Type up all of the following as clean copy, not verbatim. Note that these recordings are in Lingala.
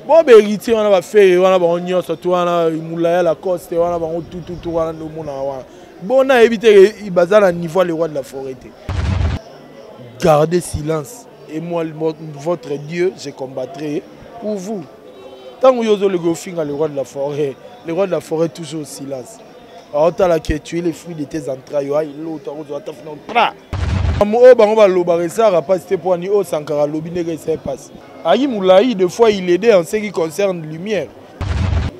Bo ba héritier wana ba ferre wana bango nyonso tu wana mulaya Lacoste wana bango tututu wana nde omonaka wana. Bona yebi te baza na niveau le roi de la forêt te. Gardez silence et moi votre Dieu je combattrai pour vous. Tango yo ozolinga ofinga le roi de la forêt, le roi de la forêt toujours au silence. Aotala que tu es le fruit de tes entrailles, ayi l'autre akozwa ata fina pra. Oyo bango balobaka esalaka mpasi te mpo ani oyo Sankara alobi ndenge esali mpasi. Ayi mulayi de fois il aidait en ce qui concerne lumière.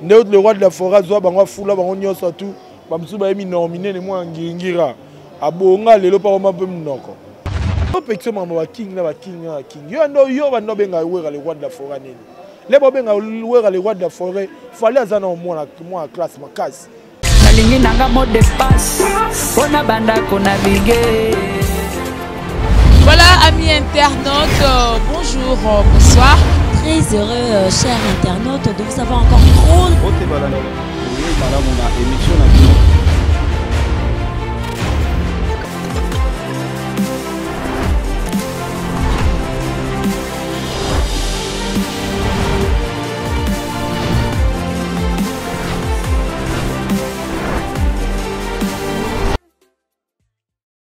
Nde le roi de la forêt azwa bango afula bango nyonso tout bamosusu baye minoko minene mwa ngiringira abonga lelo mpo akoma mpe monoko. Opekisa makambo ba king na ba king na ba king. Yo ndo yo bando benga Wera le roi de la forêt nini? Le bo benga Wera le roi de la forêt, fallait aza na mwana mwana classe makasi. Nalingi nanga mot de passe mpona banda ko naviguer. Voilà, amis internautes, bonjour, bonsoir. Très heureux, chers internautes, de vous avoir encore trop.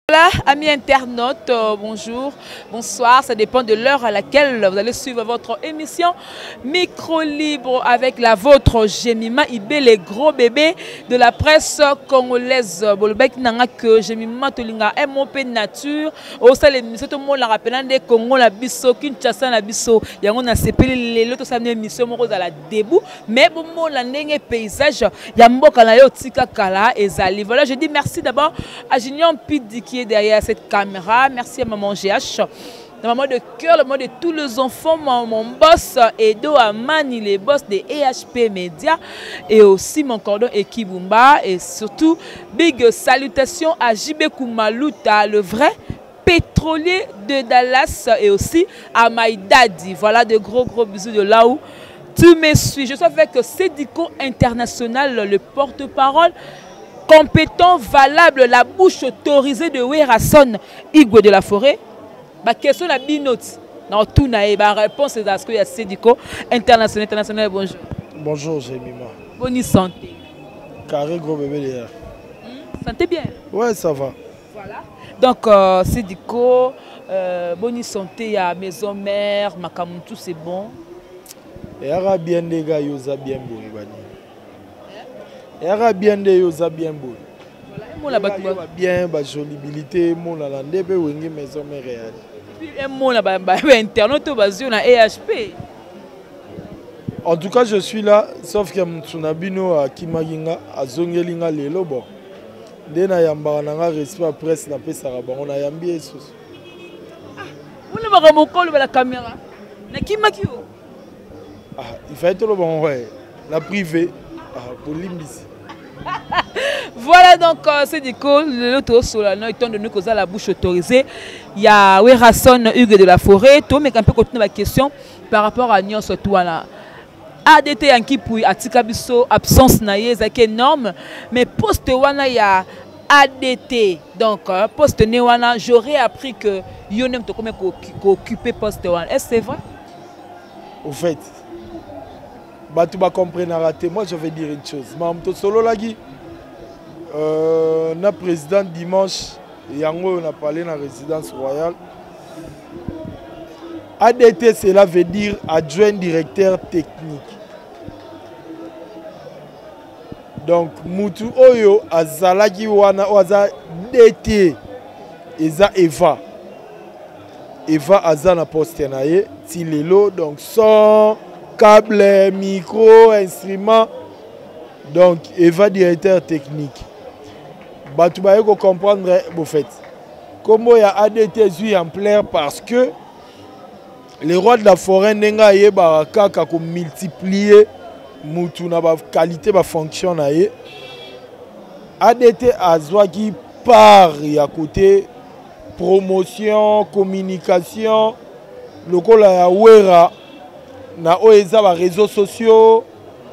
Voilà, amis internautes, bonjour, bonsoir, ça dépend de l'heure à laquelle vous allez suivre votre émission Micro Libre avec la vôtre Jemima Ibé, les gros bébés de la presse congolaise. Bolobek nanga que Jemima Tolinga MOP Nature, au sein émission tout le monde la rappelle des Congo la biso, Kinshasa la biso, yango na sepeli lelo to sa émission moko za la debout, mais bon mot la ndenge paysage ya mboka na yo tika kala ezali. Voilà, je dis merci d'abord à Junior Pidi qui est derrière cette caméra. Merci à maman GH, la maman de cœur, la maman de tous les enfants, mon boss Edo Amani, les boss de EHP Media et aussi mon cordon Ekibumba. Et surtout, big salutations à JB Koumaluta, le vrai pétrolier de Dallas, et aussi à My Daddy. Voilà, de gros gros bisous de là où tu me suis. Je suis avec Cédico International, le porte-parole compétent, valable, la bouche autorisée de Werrason, Igwe de la forêt. Ba question na binote. Dans tout na ba réponse à ce qu'il y a Cédico International. International, bonjour. Bonjour, Jemima. Bonne santé. Carré gros bébé d'ailleurs. Santé bien. Ouais, ça va. Voilà. Donc Cédico, bonne santé à maison mère, Makamuntu, c'est bon. Et ara bien des gars, yoza bien boy bani. Et ara bien des yoza bien boy. Voilà, et moi là-bas, tu vois. Bien, ba jolibilité, mon la lande pe wenge maison mère réelle. Et moi là ba ba internaute basé na EHP. En tout cas, je suis là, sauf que Mtsunabino a Kimaginga, a Zongelinga lelo bon. Nde na yambaka na nga respect ya presse na pesaka bango na yambi ye susu. Ah, wana makambo okoloba la caméra. Na kimaki yo. Ah, il fallait toloba ngo ouais. La privée. Ah, bolimbisi. Voilà donc c'est du coup le to solano étant donné que la bouche autorisée, il y a Werrason Hugues de la forêt, to mais un peu continuer ma question par rapport à nyonso tout là. ADT Yanki Pui atika biso absence na ye ezalaki énorme, mais poste wana ya ADT donc poste ne wana j'aurais appris que yo nem tokome ko occuper poste wana. Est-ce c'est vrai? Au fait, bato ba comprenera te. Moi je vais dire une chose. Mam to solo lagi na président dimanche yango on a parlé na résidence royale. ADT, cela veut dire adjoint directeur technique. Donc, mutu oyo azalaki wana oyo aza DT eza Eva. Eva aza na poste na ye ti lelo, donc son, câble, micro, instrument. Donc Eva directeur technique. Batu baye ko comprendre bo fait. Kombo ya ADT ezwi ampleur parce que le roi de la forêt ndenge ayebaka kaka ko multiplier mutu na ba qualité ba fonction na ye. ADT azwaki part ya côté promotion, communication lokola ya Wera na oyo eza ba réseaux sociaux,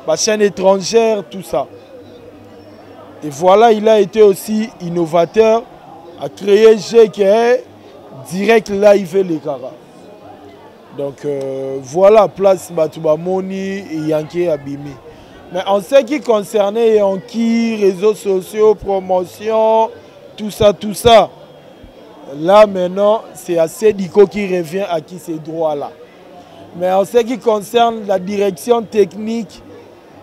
ba chaînes étrangères, tout ça. Et voilà, il a été aussi innovateur, a créé GK direct live les cara. Donc voilà place bato bamoni Yankee abimi. Mais en ce qui concernait Yankee, réseaux sociaux, promotion, tout ça, tout ça, là maintenant, c'est à Sediko qui revient à qui ces droits-là. Mais en ce qui concerne la direction technique,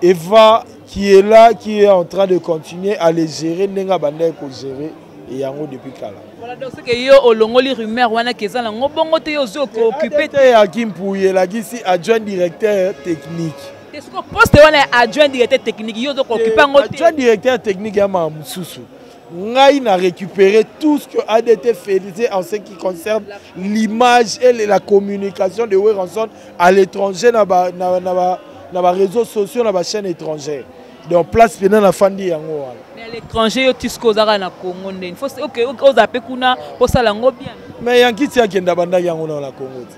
Eva qui est là, qui est en train de continuer à les gérer, ndenge abandaki kogérer yango depuis kala. Voilà, donc c'est que yo olongoli rumeur wana keza nango bongo te, yo ozo kooccuper. Te, Yaki Mpuyi elakisi adjoint directeur technique. Te, siko poste wana ya adjoint directeur technique, yo ozo kooccuper yango te. Adjoint directeur technique ya makambo mosusu. Ngai na récupéré tout ce que ADT faisait en ce qui concerne l'image et la communication de Werrason à l'étranger, na ba réseaux sociaux, na ba chaîne étrangère. Donc place pena na fandi yango wana. Mais à l'étranger, yo tisco ozaka na Congo ndeni, faut ok oza pe kuna posala yango bien. Mais Yanki ti akenda bandaki yango na Congo ti.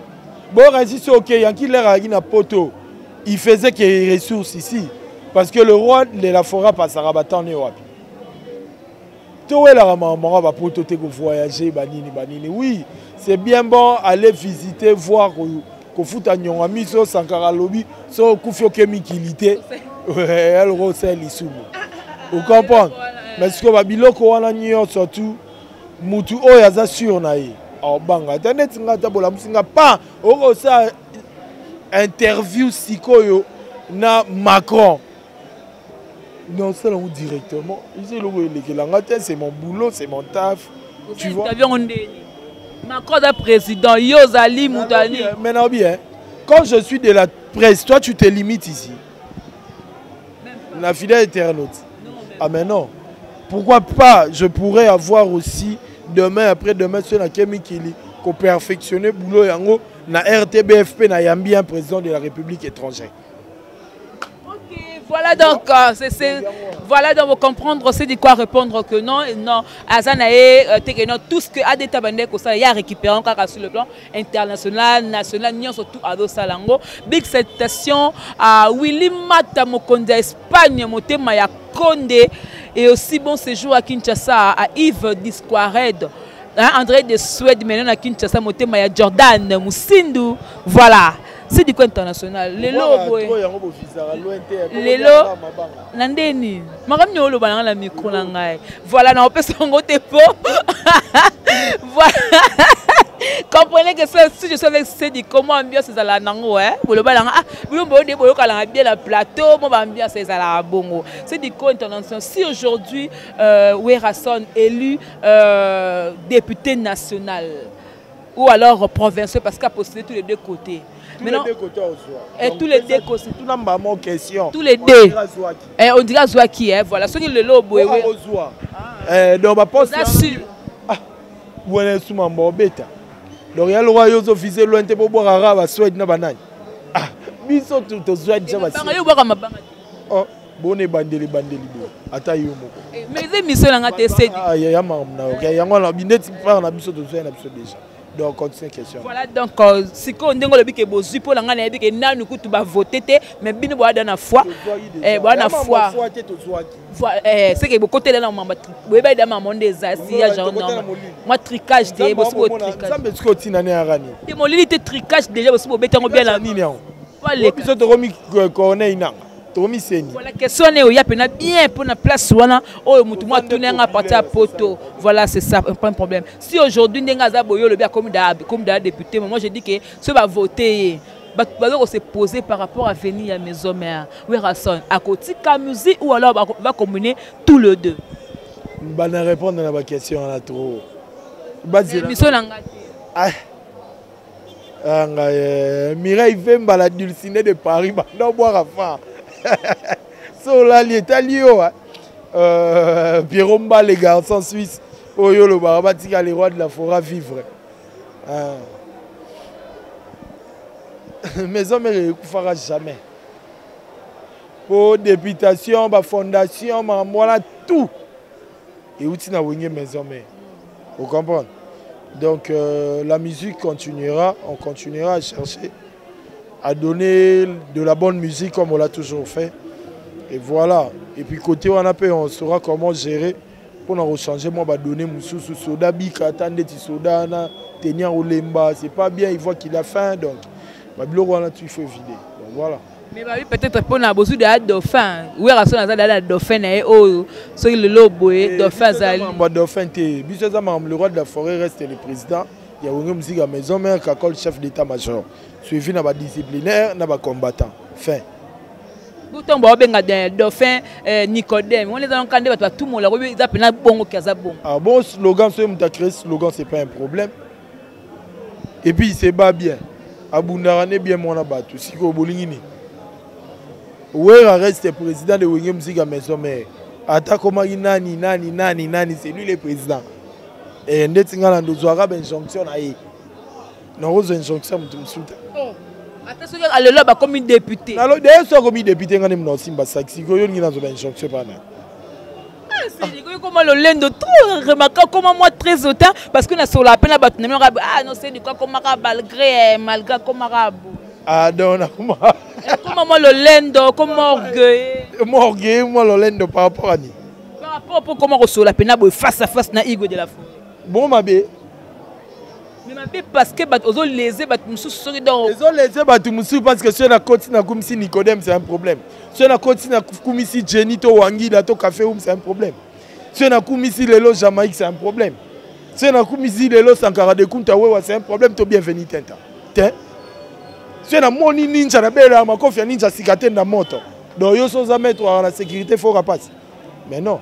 Bon, résiste, ok, Yanki l'air ayaki na poto, il faisait que ressources ici parce que le roi de la forêt passera batant ne wapi. Towelaka makambo yango bapoto te, kovoyage banini banini. Oui, c'est bien bon, aller visiter, voir, kofuta nyongo miso. Sankara alobi so okufi oke mikili te, eloko osala lisumu, ocomprendre. Mais sikoyo babiloko wana nyonso tu, mutu oyo aza sur na ye aobanga ata neti nga ata bolamusi nga pa okosala interview sikoyo na Macron, non, ça yango directement eza eloko elekelanga te. C'est mon boulot, c'est mon taf, tu vois. Interview yango ndeni? Macron aza président, yo ozali moto ani? Mais non, bien, quand je suis de la presse, toi tu te limites ici la fidèle internaute. Ah mais non, pourquoi pas? Je pourrais avoir aussi demain, après demain, ceux na mikili ko perfectionner boulot yango na RTBFP, na yambi un président de la République étrangère. Ok, voilà donc, voilà donc, vous comprendre, c'est de quoi répondre que non, non, aza na ye, te non, tout ce que ADT abandaki kosala, ya récupérant kaka sur le plan international, national, nyonso tout azosala yango. Big salutation à Willy Mata, mokonzi ya Espagne, motema ya Konde, et aussi bon séjour à Kinshasa à Yves Disquared, hein, André de Suède, maintenant à Kinshasa, motema ya Jordan Musindu. Voilà. C'est du quoi international. Lelo boye. Lelo na ndeni. Makambo nyo oloba nanga na micro na ngai. Voilà, na opesa yango te po. Voilà. Comprenez que ça, si je suis avec Sedi, comment ambiance ezala nango, hein? Boloba nanga, ah, bilombo de boyoka bien la plateau, mo ba ambiance ezala bongo. C'est du quoi international. Si aujourd'hui Werrason élu député national ou alors provincial, parce qu'il a postulé tous les deux côtés. Tous les deux côtés au Et tous les deux côtés. Tout n'a pas question. Tous les deux. Et on dirait Zwaki, hein, voilà. Ce qui le lot boé. Eh donc ba poste. Ah. Buena suma mbobeta. Donc ya lokwa yo zo viser loin te po bwaka kaka baswede na banani. Ah, biso tozwa déjà. Basi yo bwaka mabanga. Oh, bone ebandeli ebandeli boye ata yo moko. Mais eza émission na nga te, Sedi. Ya makambo na yo yango wana neti part na biso, tozwa na biso déjà. Donc continue question. Voilà donc, sikoyo ndenge olobi ke bozwi, mpo na ngai nayebi ke nanu kutu bavote te, mais bino boyada na foi, boya na foi, c'est que bokotela na mamba, boyeba eda mama nde eza si ya genre mwa tricage te, bosi botricage. Nzambe sikoyo otina ne yaka nini? Te, molili te, tricage déjà bosi bobetango bien. Na nini yango? Biso tokomi Corneille Nanga, tokomi seni. Voilà, question ne oya pena bien mpona place wana oyo motu mwa atuni yanga parti ya poto. Voilà, c'est ça pas un problème. Si aujourd'hui ndenge aza boye, olobi akomi da député, mais moi je dis que soki bavote ye, bato baza kose poser par rapport à venir ya Maison Mère, Werrason akotika musique ou alors bacombiner tous les deux? Bana répondre na baquestion wana trop. Émission na nga te. Ah, ngai Mireille Vemba, la dulcinée de Paris, banda obwaka fa so olali etali yo. Pierrot Mba, les garçons suisse oyo olobaka batika les rois de la forêt vivre. Maison Mère ekufaka jamais, po députation, bafondation, makambo wana tout euti na Wenge Maison Mère, vous comprenez? Donc la musique continuera, on continuera à chercher à donner de la bonne musique comme on l'a toujours fait. Et voilà. Et puis côté wana pe, on saura comment gérer pour nous changer moi ba donner mususu soda bika ata ndeti soda na tenir olemba, c'est pas bien, il voit qu'il a faim. Donc Babiloko wana tu, il faut éviter. Donc voilà. Mais babi peut-être mpona bozwi deya dauphin, Werrason aza deya na dauphin na ye oyo soki lelo boye dauphin azali. Makambo ya dauphin te. Biso eza makambo, le roi de la forêt reste le président ya Wenge Musique ya Maison Mère, Kakol chef d'état major suivi na badisciplinaire na bacombattant, fin. Ntango baobenga dauphin Nicodème wana, eza nka nde bato batumola koyebi eza mpena bongo ki aza bongo. Ah bon, slogan, soki moto acréé slogan, c'est pas un problème. Et puis il se bat bien, abundaka ne bien mwana bato. Sikoyo bolingi nini? Wera reste président de Wenge Musique ya Maison Mère, ata komaki nani nani nani nani, c'est lui le président. E ndeti ngai na ndozwaka bainjonction na ye, nakozwa injonction ya moto mosusu te. Ata soki alelo bakomi député? D'ailleurs so akomi député, ngai nde mona osimba saki. Sikoyo yo olingi nazwa bainjonction epa na Koma lolendo trop remarqué, koma moi très hautain, parce que nasola pe na bato na mino. Ah non, c'est quoi, komaka malgré komaka bo. Ah donc nakoma Koma moi lolendo, koma orgueil. Moi orgueil, moi lolendo par rapport à ni? Par rapport po koma kosola pena boye face à face na Igwe de la Forêt. Bon, mabe? Mais mabe parce que bato ozolese bato mosusu soki donc Ezolese bato mosusu parce que soki nakoti nakumisi Nicodème, c'est un problème. Soki nakoti nakumisi Jenny to Wangila to Café Um, c'est un problème. Soki nakumisi lelo Jamaïque, c'est un problème. Soki nakumisi lelo Sankara de Kunta Wewa, c'est un problème. To Bienvenu Tenta te. Soki namoni ninja, nabelaka makofi ya ninja sika te na moto. Donc yo so oza maître na sécurité, foka pasi, mais non.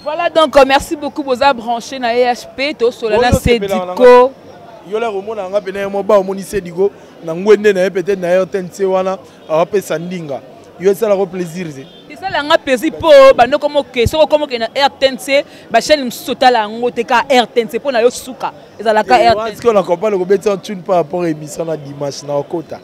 Voilà, donc merci beaucoup, boza branché na EHP tosola na Sediko. Yo la komona yanga pene ye moba, omoni Sediko na ngwende na ye, peut-être na ye RTNC wana awapesa ndinga, yo esalako plaisir te? Esalanga plaisir mpo bando komoke soki okomoke na RTNC, bachaîne mosusu otala yango te, ka RTNC mpo na yo suka ezalaka RTNC. Na comprendre kobetisa tune par rapport à émission na dimanche na okota.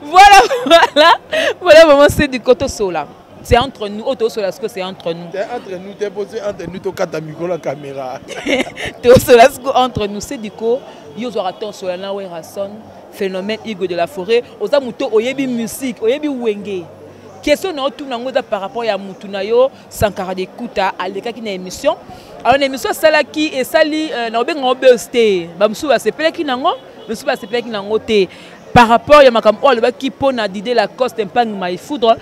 Voilà, vraiment, c'est du côté sola, c'est entre nous. Oyo tosola siko, c'est entre nous. C'est entre nous te posé entre nous, tokata micro la caméra. Tosola siko entre nous. C'est du coup yo ozwaka ton sola na Werrason phénomène, Igwe de la Forêt. Oza moto oyebi musique, oyebi Wenge. Question na otuna yango eza par rapport ya mutu na yo Sankara de Kuta alekaki na émission. Alors na émission asalaki, esali na obenga buzz te, bamosusu basepelaki nango, mosusu basepelaki nango te, par rapport ya makambo oyo alobaki mpo na Didier Lacoste Mpangi Maïfoudre.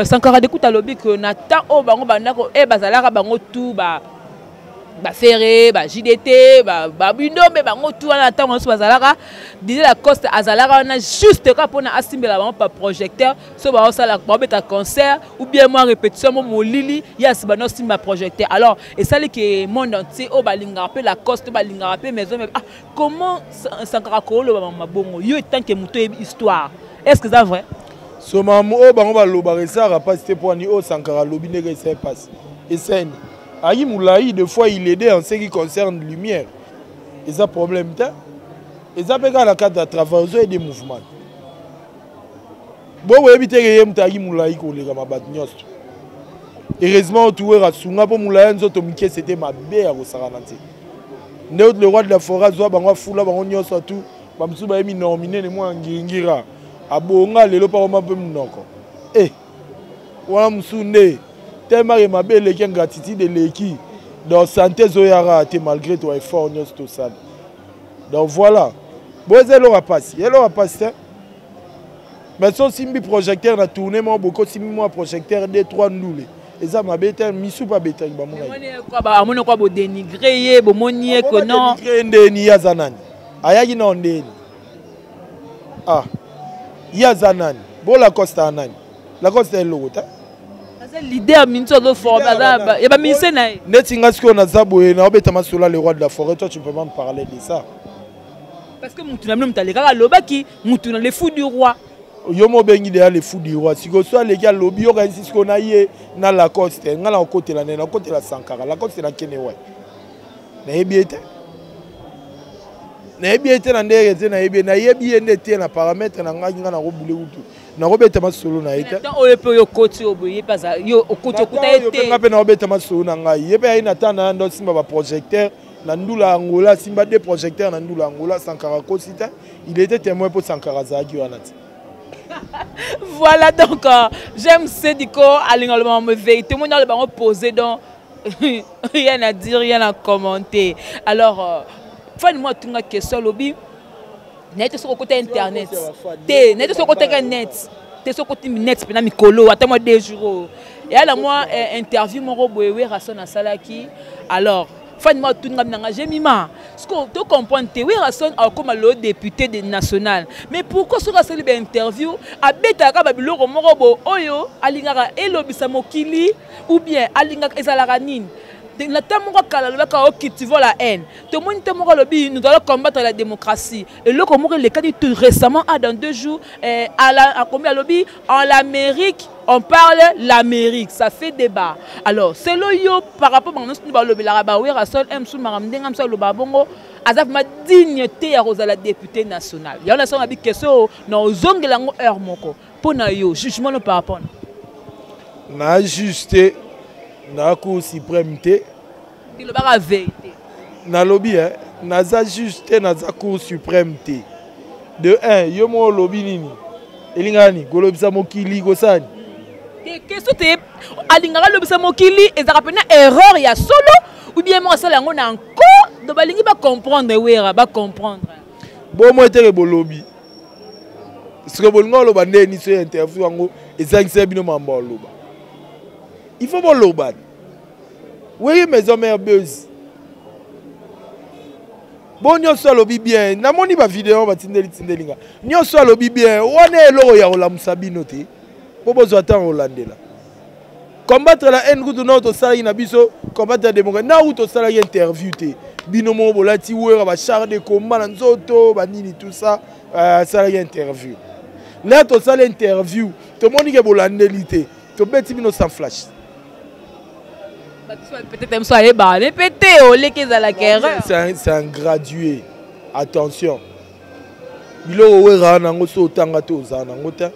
Sankara de Kuta alobi ke na temps oyo bango bandako e bazalaka bango tu ba baFerre, ba JDT, babindombe, bango tu wana, ntango nyonso bazalaka, Didier Lacoste azalaka wana juste kaka mpona asimbela bango pa projecteur. So baosala, baobeta concert ou bien mwa répétition mo molili, ye asiba no osimba projecteur. Alors esali ke monde entier oyo balingaka mpe Lacoste, balingaka mpe Maison. Ah, comment Sankara kooloba mabongo? Yo etanke moto oyebi histoire, est ce que eza vrai? So makambo oyo bango balobaka esalaka mpasi te. Mpo ani oyo Sankara alobi ndenge esali mpasi esani ayi molai, des fois il aide en ce qui concerne lumière, eza problème te. Eza mpe kaka na cadre ya travail, ozo aide mouvement. Bo boyebi te ke ye moto ayaki molai koleka mabato nyonso. Heureusement otuwera asunga mpo molai ya nzoto mike, sete mabe ya kosakana te. Nde le roi de la forêt azwa bango, afula bango nyonso atu bamosusu baye minoko minene, mwa ngiringira abonga lelo mpa koma mpe monoko e wana mosusu nde temake mabe eleki, ingratitude eleki. Donc santé ezoyaka te malgré to effort nyonso tosala. Donc voilà, bo eza eloko ya pasi, eloko ya pasi te. Mais so osimbi projecteur na tourne moko boki, osimbi mwa projecteur 2 3 ndule, eza mabe te. Misu mpe abetaki. Bamoni kwa bodénigre ye, bomoni ye que non. Ye ndeni, ye aza nani? Ayaki nao ndeni? Ah, ye aza nani? Bo Lacoste aza nani? Lacoste eloko te. Aza leader minso, azoforme, aza ya baministre na ye. Neti nga sikoyo naza boye, naobeta masolo le roi de la forêt, toi tu peux pas me parler de ça. Parce que mutu na bino, moto alekaka alobaki mutu na le fou du roi. Yo mo obengi deya le fou du roi. Sikoyo so aleki alobi, yokanisi sikoyo na ye na Lacoste. Nga na okotela nde nakotela Sankara. Lacoste nakende wa, nayebi ye te, nayebi ye te na ndenge te, nayebi ye, nayebi ye nde te na paramètre na ngai. Nga nakobule kutu nakobeta masolo na ye te. Oyo mpe oyo okoti oyo boye, ye mpe yo okoti okuta ye te. Nga mpe nakobeta masolo na ngai. Ye mpe aye na temps na ya ndo asimba baprojecteur na ndula ya Angola, asimba deux projecteurs na ndula ya Angola. Sankara kosi te, il était témoin mpo Sankara azalaki wana te. Voilà, donc j'aime Sediko alinga le vérité, moi dans le bango posé, donc rien à dire, rien à commenter. Alors Fani mwa atunga question, alobi naye te soki okota internet te, naye te soki okotaka net te, soki okoti net mpena mikolo ata mwa 2 jours oyo eya na mwa interview moko boye Werrason asalaki. Alors fani mwa atunga nanga Jemima, siko to comprendre te, Werrason akoma le député de national, mais pourquoi soki asali bainterview abetaka babiloko moko bo oyo alingaka elobisa mokili, ou bien alingaka ezalaka nini? Na ntango moko kala alobaka o cultivons la haine, tomoni te moko alobi nous allons combattre la démocratie. Eloko moko elekaki tout récemment, ah, dans 2 jours, akomi alobi en l'Amérique on parle l'Amérique, ça fait débat. Alors selon yo, par rapport bango nyonso balobelaka baWerrason m su makambo ndenge mosu aloba bongo, aza vraiment digne te ya kozala député national? Yango nasonga bi question na ozongela yango heure moko. Mpo na yo, jugement no par rapport na juge te, na Cour suprême te. Tilobaka vérité. Nalobi naza juge te, naza Cour suprême te. De 1, yo moko olobi nini? Elingaka nini kolobisa mokili? Kosani? Question te, alingaka alobisa mokili, ezalaka mpena erreur ya solo ou bien moko asala yango na nko? Donc balingi bacomprendre Wera, bacomprendre. Bomo eteke bolobi soki bolingi oloba ndeni so interview yango ezangisa bino mambo oloba, il faut boloba Wenge Maison Mère buzz bo nyonso alobi bien. Namoni bavideo batindeli tindeli nga, nyonso alobi bien wana, eloko ya kolamusa bino te mpo bozwa ntango kolandela combattre la haine. Kutu nao tosalaki na biso combattre la démocratie na u tosalaki interview te, bino moko bolati Wera, bachar de combat na nzoto, banini, tout ça. Asalaki interview lere, tosali interview, tomoni ke bolandeli te, tobeti bino sans flash. Peut-être mosu ayebaka ne mpe te, oleki ezalaka erreur. C'est un gradué, attention. Biloko Wera nango so otanga te, ozala nango te.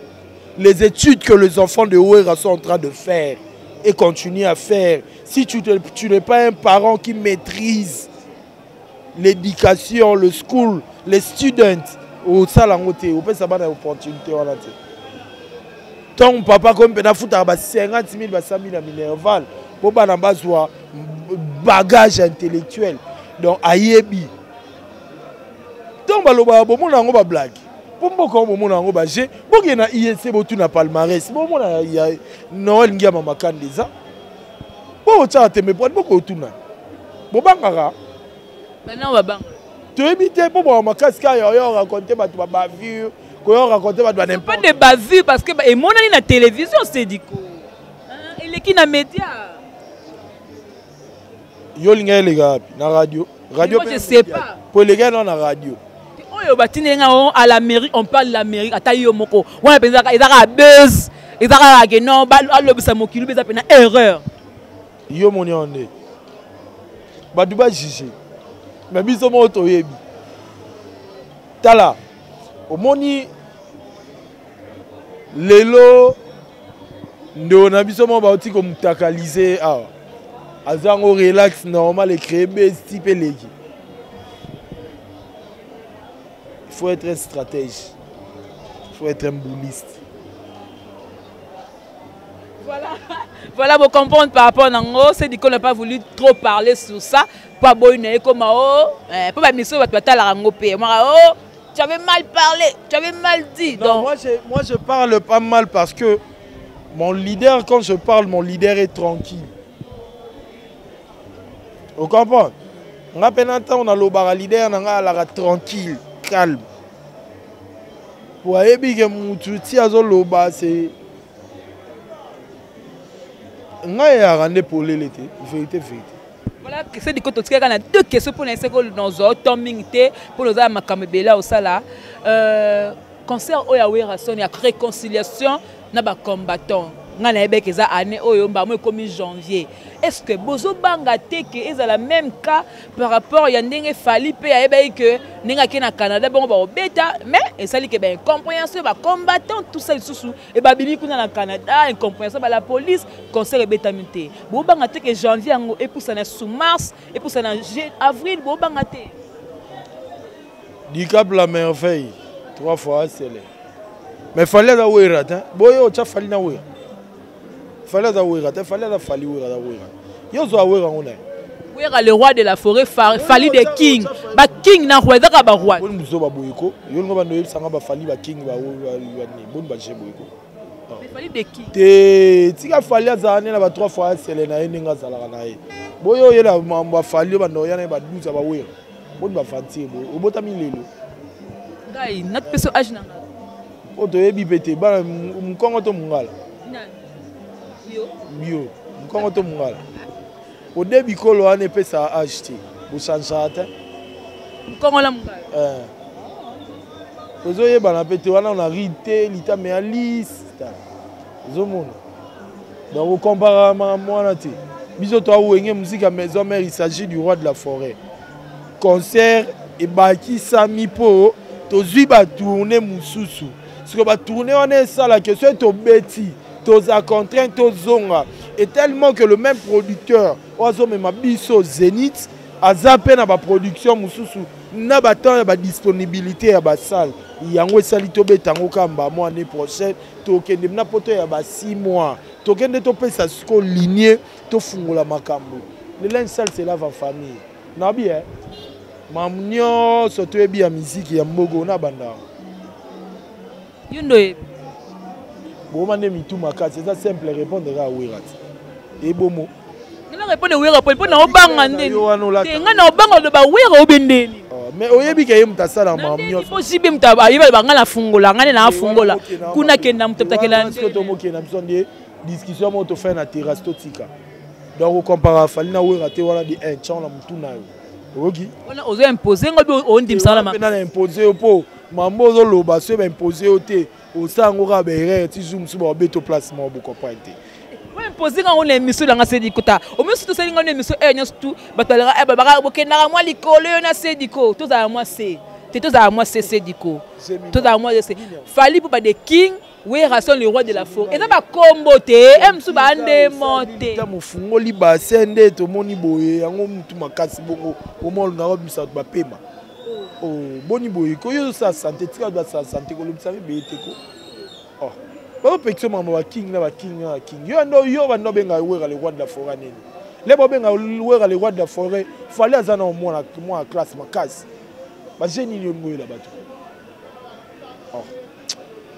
Les études que les enfants de Wera sont en train de faire et continuent à faire, si tu n'es pas un parent qui maîtrise l'éducation, le school, les students, osala yango te, opesa bana opportunité wana te. Ntongo papa komi mpe nafutaka ba 50 000, ba 100 000 ya minerval mpo bana bazwa bagage intellectuel. Donc ayebi ntongo balobaka, bomona yango bablague mpo mboka yango, bomona yango baje. Bokende na INC, botuna palmarès, bomona ya Noel Ngiama Makanda eza bo botyaka tembe po bokotuna, bobangaka. Bana babanga. Toyebi te mpo bwa makasi kaka yoyo raconte bato babavure, koyo raconte bato. Pas de bavure, parce que emonani na télévision, Sediko eleki na média. Yo olinga eleka wapi? Na radio? Radio? Moi, je sais pas. Po eleka nao na radio. Oyo batindeli nga à l'Amérique on parle l'Amérique, ata yo moko wana mpenza eza kaka buzz, eza kaka ke non, alobisa mokili mpe eza mpena erreur. Yo moni yango nde bato bajuge, me biso moko toyebi. Tala, omoni lelo ndeko na biso moko bauti komutakalize awa, aza yango relax, normal, ecréer besti mpe leki. Il faut être un stratège, il faut être un bouliste. Voilà, vous comprendre par rapport à Nango, c'est dit qu'on n'a pas voulu trop parler sur ça. Pas boy na comme oh, pas ba mission ba tala rango pe. Moi oh, tu avais mal parlé, tu avais mal dit. Non, donc moi je parle pas mal parce que mon leader, quand je parle, mon leader est tranquille. Vous comprenez? Nga mpe na ntango nalobaka, leader na nga alaka tranquille, calme, po ayebi ke mutu ti azoloba, c'est ngai eyaka nde polele te, vérité, vérité. Voilà, c'est du côté totikaka na deux questions mpona eseko nozwa temps mingi te mpo ozala makambo ebele osala. Concert oyo ya Werrason ya réconciliation na bacombattant, ngai nayebaki eza année oyo, mbamo ekomi janvier. Est ce que bozobanga te ke ezala même cas par rapport ya ndenge Fally mpe ayebaki ke ndenge ake na Canada bongo bakobeta, mais esali ke baincompréhension, bacombattant, tout ça lisusu ebabimi kuna na Canada, incompréhension bala police, concert ebetami te? Bobanga te ke janvier yango epusana sous mars, epusana avril? Bobanga te? Dicap la Merveille, trois fois sele, mais Fally aza Wera te. Boyo otya Fally na Wera, Fally aza Wera te. Fally aza Fally, Wera aza Wera. Yo ozwa Wera ngo na ye. Wera le roi de la forêt, Fally de king. Ba king na roi ezaka ba roi. Boni buzo ba boyeko. Yo ngo bando yebisa nga ba Fally ba king ba ni boni ba je boyeko. Mais Fally de king. Te tika Fally azala ne na ba 3 fois sele na ye ndenge azalaka na ye. Boyo yela mambo ya Fally bando ya na ba 12 ba wera. Boni ba fantie boye. Obotami lelo. Ngai na peso âge na nga. Po toyebi pe te bana mukongo to mungala. Nani? Yo. Yo. Mukongo to mungala. Ode bikolo wana epesaka age te bochangeaka te nkongo na mongala eh. tozoyebana mpe te wana na ride te litame ya liste ozomona donc okomparaka makambo wana te. Biso toa Wenge Musica Maison Mère, il s'agit du roi de la forêt. Concert ebakisami mpo tozwi batourne mosusu sikoyo batourne wana esalaka soki tobeti toza contraint tozonga et tellement que le même producteur oyo azomema biso Zenith aza mpe na baproduction mosusu na batemps ya badisponibilité ya basalle yango esali tobeta yango kamba mwa année prochaine tokende na poto ya ba 6 mois tokende topesa sikoyo ligne tofungola makambo. Le linge sale se lave en famille nabi eh makambo nyonso toyebi ya miziki ya mbogo na banda yango. Yo nde oyebi. Boma nde mitu makasi eza simple répondre kaka Wera ti ebomo. Nga na répondre Wera po mpo na obanga nde. Yo wana olata. Te nga na obanga oloba Wera obe ndeni. Ah, mais oyebi ke ye moto asala makambo nyonso. Po JB moto ayeba ba nga na fungola nga nde na fungola. Kuna kenda moto takela. Sikoyo tomokende na biso nde discussion moko tofai na terrasse totika. Donc okompara Fally na Wera te wana de un tchan na mutu na yo. Oyoki? Wana ozo imposer ngo bi ondimisa na ma. Na imposer yo po mambo ozoloba soki ba imposer yo te osala yango kaka ba erreur ti jour mosusu bakobeto place moko bocomprendre te. Oimposer nga ngo na émission nanga Sediko ta omiso tosali nga na émission heure nyonso tu bato balaka eh, balobaka bokendaka mwa likolo yo na Sediko tozala mwa se te tozala mwa se Sediko tozala mwa se Fally Ipupa de king Werrason le roi de la forêt eza bakombo te e mosusu bandemo te ntango ofungoli bassin nde tomoni boye yango mutu makasi bongo omwa olingaka obimisa bato bapema oh, boni boye ko yo ozosala sante tika bato basala sante kolobisa mibeye te ko oh. bazopekisa makambo baking na baking na baking yo ando yo bando obenga Wera le roi de la forêt nini le babenga Wera le roi de la forêt Fally aza na mwana mwana classe makasi baje nini olingo oyela bato oh.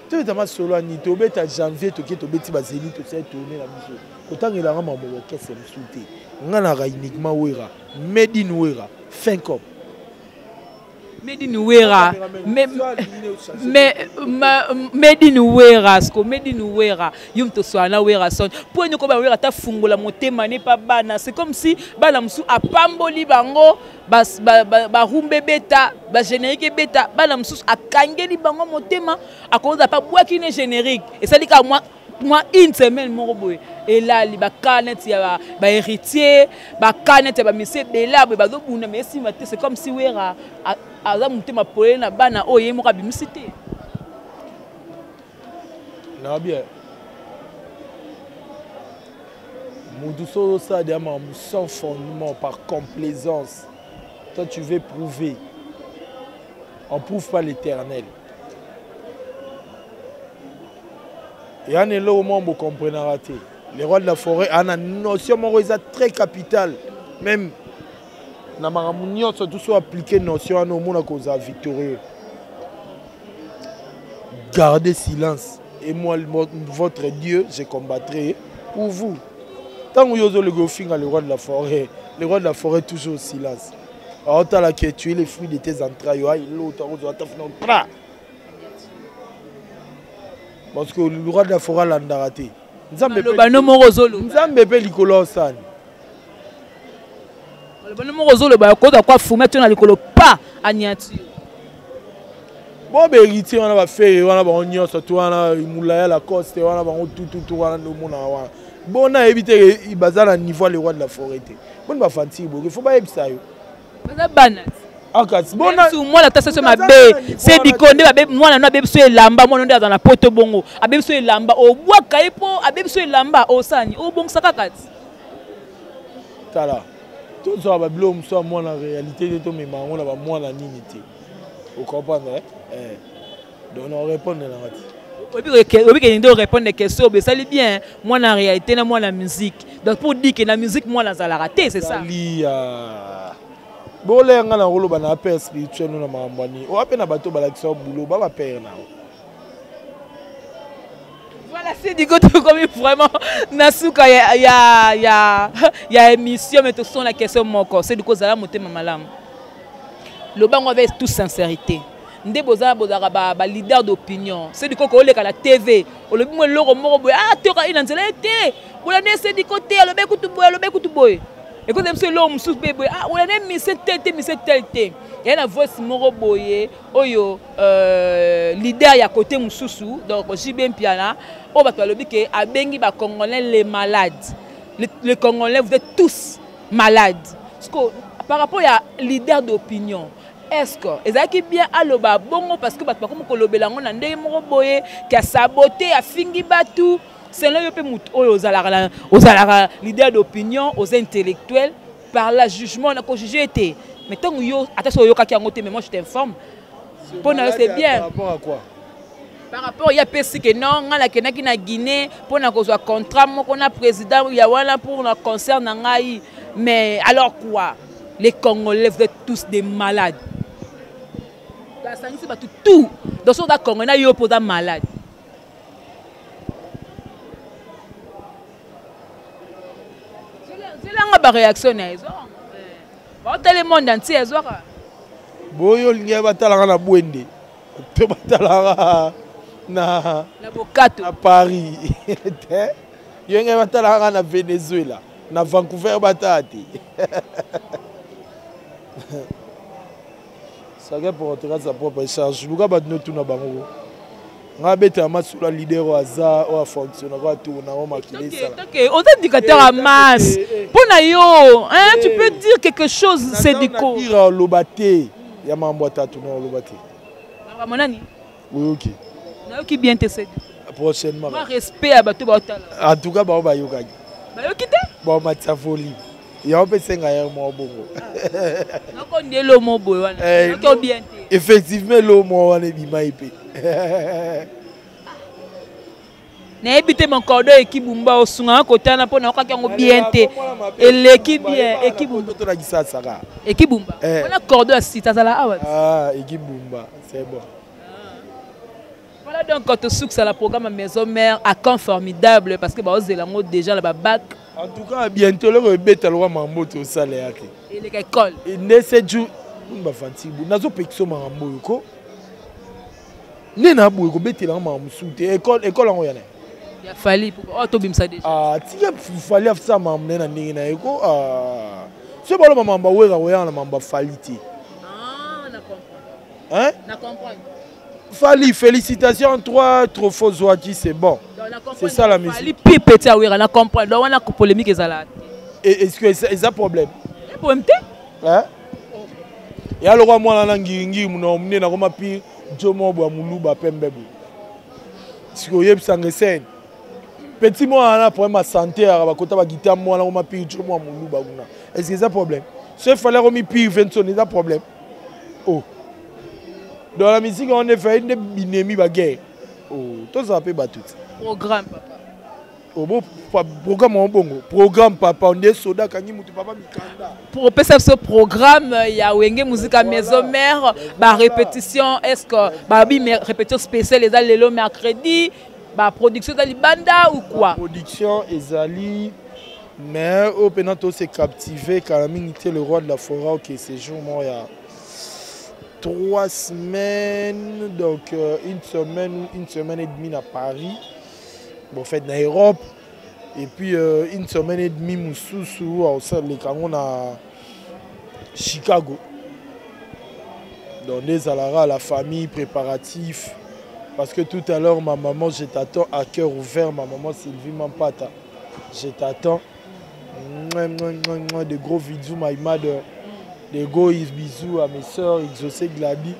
Tobeta masolo ya nini? Tobeta janvier toke tobeti ba Zenith tosali tourne na biso. Kotangela nga makambo ya orchestre mosusu te. Nga naka uniquement Wera. Made in Wera. Fin cop. Made in Wera. Mais, mais, made in Wera, sko made in Wera. Yo moto oswala na Werrason. Po enyo ba Wera ta fungola motema ne pa bana. C'est comme si bana mosusu apamboli bango barumba ebeta bagénérique ebeta bana mosusu akangeli bango motema akozala mpe abwaki ne générique esali kaka mwa mwa une semaine moko boye elali baka neti ya bahéritier baka neti ya bamisi ebele boye bazobunda me esimba te. C'est comme si Wera aza motema polele na bana oyo ye moko abimisi te. Na bien mutu soki osala deya makambo sans fondement, par complaisance, toi tu veux prouver, on prouve pas l'éternel. Eya na eloko moko bocomprenaka te. Le roi de la forêt ana notion moko eza très capitale même na makambo nyonso tu so appliquer notion wana omona kozala victorieux. Gardez silence et moi votre Dieu je combattrai pour vous. Ntango yo ozoleka ofinga le roi de la forêt, le roi de la forêt toujours au silence aotala ke tu es le fruit de tes entrailles yo ai lota ozwa ata fina tra parce que le roi de la forêt alandaka te. Nzambe Nzambe mpe likolo osani maloba no moko ozoloba koza kwa fume to na likolo pa aniati. Bo bahéritier wana bafere wana bango nyonso tu wana Mulaya Lacoste wana bango tututu wana nde omonaka wana bona ayebi te baza na niveau le roi de la forêt te. Boni bafanti boke fo bayebisa yo baza bana akati bona mwana ata soso mabe se bikonde babe mwana no abebi so elamba mwana nde aza na poto bongo abebi so elamba obwaka ye mpo abebi so elamba osani obongisa kaka ti. Tala tozwaka babiloko mosusu ya mwana réalité te tomema yango na bamwana nini te ocomprendre eh? Donc na orépondre nanga te. Oyebi kende nde orépondre question oyo esali bien mwana réalité na mwana musique. Donc pour dire que na musique mwana azalaka te, c'est ça. Lia boleya nga na koloba na père spirituel no na makambo ani oya mpe na bato balakisa yo boulot ba bapère na yo. Voilà, c'est du côté comme vraiment na suka ya ya ya ya émission, mais tout la question moko c'est du coup zala motema malamu lobango avec toute sincérité nde bozala bozalaka ba, ba leader d'opinion. C'est du coup koleka la TV, olobi mo eloko moko boye, ah toka ina nzela te bolanda esediko te, alobi kutu boye, alobi kutu boye, ekoza biso eloko mosusu mpe boye, ah olanda mise tel te, mise tel te, ya na voice moko boye oyo leader ya côté mosusu, donc JB Mpiana, oyo bato balobi ke abengi bacongolais les malades, les Congolais, vous êtes tous malades. Parce que par rapport ya leader d'opinion, est-ce que ezalaki bien aloba bongo? Parce que bato bakomi kolobela yango na ndenge moko boye ke asabote, afingi bato. Selon yo mpe motu oyo ozalaka leader d'opinion, oza intellectuel, par la jugement na kojuge te, mais ntango yo ata soki oyokaki yango te, mais moi je t'informe, mpo na yo c'est bien? Par rapport à quoi? Par rapport ya pesi ke non, ngai nakendaki na Guinée mpo na kozwa contrat moko na président ya wana pour na concert na ngai, mais alors quoi, les Congolais, vous êtes tous des malades, basangisi bato tout, donc soki oza Congolais na yo mpo oza malade. Zelanga baréaction na ye, baotala monde entier ezwaka. Boyo olingi batalaka na Bwende to batalaka na na Bokato na Paris te, yo ngai batalaka na Venezuela, na Vancouver, batala te. Chacun portera sa propre charge. Luka bato notuna bango, nga abetela masolo ya leader oyo aza, oyo afonctionnaka, oyo atourna, oyo makili esala. Oza éducateur à masse, mpo na yo, hein, tu peux dire quelque chose, Sediko? Ira oloba te ya mambo ya tatu na oloba te. Makambo nani? Oyoki? Nayoki bien te, Sedi. Prochainement. Mwa respect ya bato baotala. En tout cas bao bayokaki. Bayoki te. Baomatisa volume yango mpe senga ye moko bongo. Nakondi elo mo boye wana. Nayoki bien te. Effectivement, elo moko wana ebima ye mpe. Nayebi te, mokordo ekibumba osungaka kotana mpo nayokaki yango bien te, eleki bien ekibumba. Tolakisasaka. Ekibumba wana cordo ya site azala awa. Ah, ekibumba, c'est bon. Voilà, donc tosukisa la programme Maison Mère à camp formidable, parce que baozela yango déjà na babac. En tout cas bientôt loko ebeta lokwa mambo tosala ya te. Eleka école. Nde seju bafanti nazopekisa makambo oyo ko nde na boye kobetelanga makambo mosusu te. École yango yana. Ya Fally oyo tobimisa déjà. Ah, tika Fally afisa makambo naye na ndenge na ye ko. So baloba makambo awera koyanga na makambo afali te. Ah, na comprendre. Hein? Na comprendre. Fally, félicitations, trois trophées Zouaki, c'est bon. C'est ça la musique. Fally pi petit awera na comprendre. Donc on a polémique ezala. Et est-ce que c'est ça problème? Problème te? Hein? Ya lokwa mwana na ngiringi muno mune na koma pire jomo bwa muluba pembe bu. Siko yebisa ngesen. Petit mwana na problème ya santé ya bakota ba guitare mwana koma pire jomo muluba kuna. Est-ce que ça problème? Ce fallait remis pire Vincent, c'est ça problème. Oh. Dans la musique, on est fait une binemi baguerre. Oh, tout ça peut battre. Programme papa. Oh bon, programme en bongo. Programme papa, on est soda kangi mutu papa mikanda. Pour opesa ce programme ya Wenge Musica Maison Mère, ba répétition, est-ce que ba bi répétition spéciale ezali lelo mercredi, ba production ezali banda ou quoi? Ba production ezali, mais au penanto s'est captivé quand même était le roi de la forêt OK séjour moi ya 3 semaines, donc une semaine ou une semaine et demie à Paris, bon, en fait, en Europe, et puis une semaine et demie, Moussous, au sein de Cameroun à Chicago. Donc, les Alara, la famille, préparatif, parce que tout à l'heure, ma maman, je t'attends à cœur ouvert, ma maman Sylvie Mampata, je t'attends. Mouah, mouah, mouah, mouah, de gros bisous, my mother. Des gros bisous à mes soeurs, Exaucé Glady.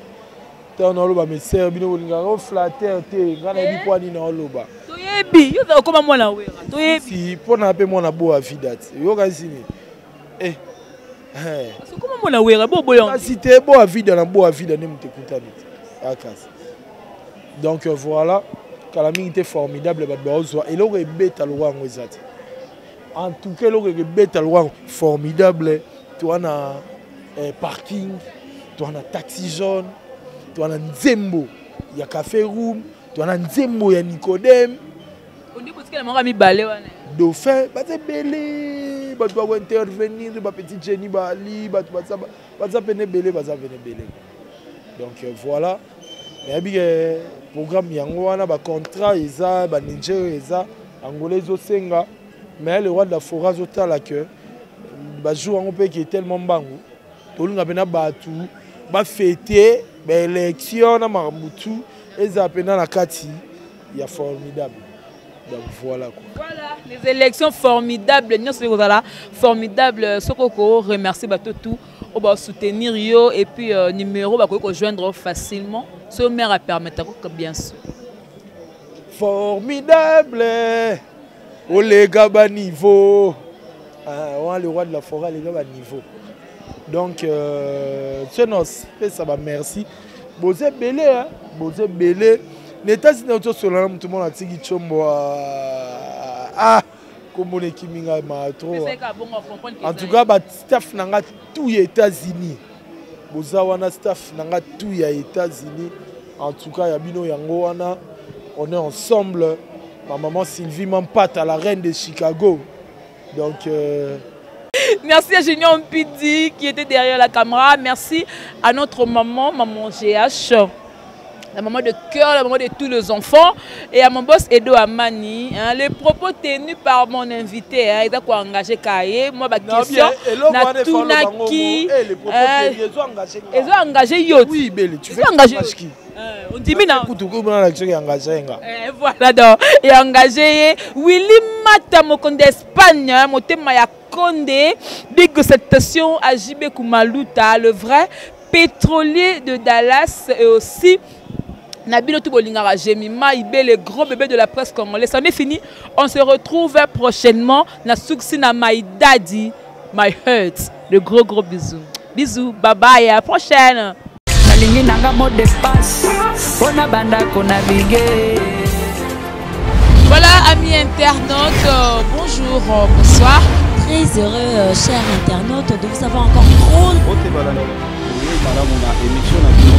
Tant on loba mes soeurs, bino bolinga o flatteur te, nga na bi poani na loba. Toyebi, yo za koma mwana wera. Toyebi. Si pona pe mwana bo a vida. Yo ka sini. Eh. Eh. Parce que koma mwana wera bo boyo. Kasi te bo a vida na bo a vida ne mutekuta nit. Akasi. Donc voilà, kalamini était formidable ba ba ozwa eloko ebeta lokwa ngo ezati. En tout cas eloko ekebeta lokwa formidable, toa na parking, toa na taxi jaune, toa na nzembo ya café room, toa na nzembo ya Nicodème. Ondi botikela moko mibale wana. Dauphin baza ebele, bato bakointervenir, bapetit Jenny bali, bato baza pene ebele, baza pene ebele. Donc voilà, nayebi ke programme yango wana, bacontrat eza, baniger eza, Angola ezosenga, mais le roi de la forêt azotala ke bajour yango mpe ke tellement mbangu, tolinga mpena bato bafete baélection na makambo tu ezala mpena na kati ya formidable. Donc voilà quoi. Voilà, les élections formidables, nyonso ekozala formidable. Soki oko remercier bato tout oyo basoutenir yo, et puis numéro bakoki kojoindre facilement, so maire apermettre, bien sûr. Formidable, oleka baniveau. Ah, wana le roi de la forêt aleka baniveau. Donc tienos pesa bamerci, boza ebele, boza ebele na États-Unis. Tosola na motu mona atiki tshombo, ah, komona ekimi ngai ma trop. En tout cas bastaff na nga tout ya États-Unis, boza wana, staff na nga tout ya États-Unis, en tout cas ya bino yango wana, on est ensemble. Ma maman Sylvie Mampata, la reine de Chicago. Donc Merci à Junior Mpidi qui était derrière la caméra. Merci à notre maman, maman GH, la maman de cœur, la maman de tous les enfants, et à mon boss Edo Amani. Hein, les propos tenus par mon invité, hein, il a quoi engagé Kaye, moi, ma question, na tunaki, ils ont engagé yo. Oui, Belle, tu veux engager qui? On dit mina. Engagé nga. Voilà donc, et engagé Willy Mata mokonde d'Espagne, motema ya Condé, big salutations à JB Kumaluta, le vrai pétrolier de Dallas, et aussi Nabilo Tubolingara Jemima Ibé, le gros bébé de la presse congolaise. Ça est fini. On se retrouve prochainement. Na Suksina, my daddy, my heart. Le gros gros bisou. Bisous, bye bye, à la prochaine. Nalingi nanga mot de passe mpona bandako navigue. Voilà, amis internautes, bonjour, bonsoir. Très heureux, chers internautes, de vous savoir encore trop. Malamu na émission na bino.